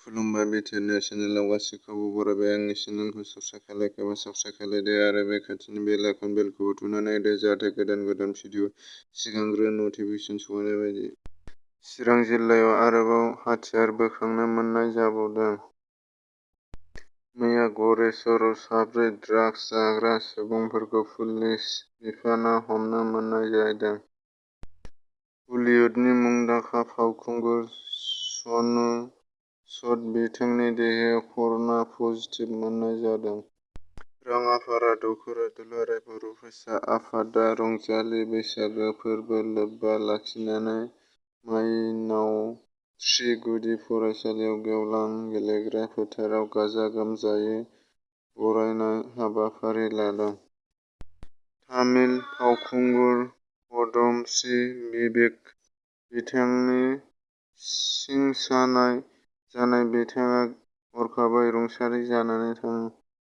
खुलुमबाय बिटिआरनि चेनेलाव गासैखौबो बरायबाय। आंनि चेनेलखौ साबस्क्राइब खालामाखैबा साबस्क्राइब खालामदो आरो बे खाथिनि बेल आइकन बेलखौबो थुनानै होदो जाहाथे गोदान भिडिअ सिगांग्रो नटिफिकेसन सौहैनाय बायदि। चिरां जिल्लायाव आरोबाव हाथियार बोखांनो मोननाय जाबावदों। मैया गरेस्वरआव साब्रै ड्राग्स जाग्रा सुबुंफोरखौ पुलिस बिफाना हमनो मोननाय जादों। बलिउडनि मुंदांखा फावखुंगुर सनु सूद बिथांनि देहायाव कर'ना पजिटिभ मोननाय जादों। राङापारा दख'रा दुलाराय बर' फरायसा आफादा रंजालि बैसागो फोरबो लोब्बा लाखिनानै माइनावस्रि गुदि फरायसालियाव गेवलां गेलेग्रा फोथाराव गाजा गोमजायै बरायनाय हाबाफारि लादों। तामिल फावखुंगुर पद्मश्री विवेक बिथांनि सिं सानाय जानाय बिथाङा हरखाबै रुंसारि जानानै थाङो।